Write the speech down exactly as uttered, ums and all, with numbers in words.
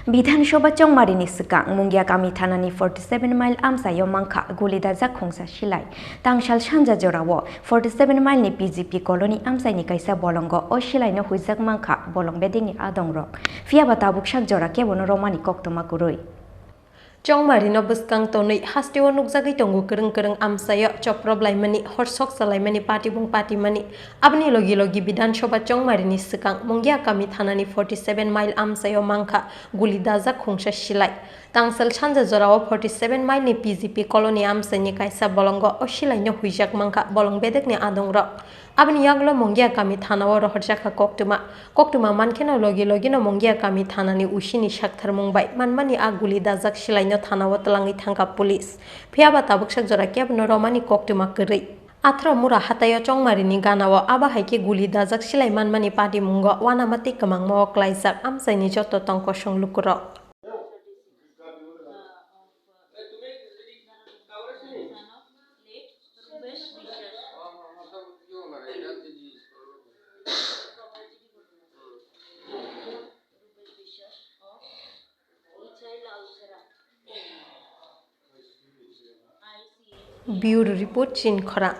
Bidhan Sabha Chongmarini swkang Mungia Kami thanani forty seven mile amchaio mankha guli dajak khungsa silai. Tangsal sanja jorao forty seven mile ni P G P colony amchaini kaisa bolongo o silaino huijak mankha bolong bedekni adongrok. Phiyaba tabuk sak jora kebono romani koktwma kwrwi. Chongmarino bwskang tonwi hasteo nukjagwi tongo kwrwng kwrwng amchaio chopropblaimani, horsok chalaimani, patibung patimani. Aboni logi logi Bidhan Sabha Chongmarini swkang Mungia Kami thanani forty seven mile amchaio mankha guli dajak khungsa silai. Tangsal sanja jorao forty seven mile ni P G P colony amchaini kaisa bolongo o silaino huijak mankha bolong bedekni adongrok. Aboni yagulo Mungia Kami thanao rohorjakha koktwma. Koktwma mankheno logi logino Mungia Kami thanani usini saktharmung bai manmani a guli dajak silaino thanao twlangwi thangkha police. Phiyaba tabuk sak jora kebono romani koktwma kwrwi. Athro mura hataio Chongmarini ganao abo hai khe guli dajak silai manmani patimungo uanama tei kwmangma o klaijak amchaini joto tong kosong lukurok. Bureau Report, Chinkhorang.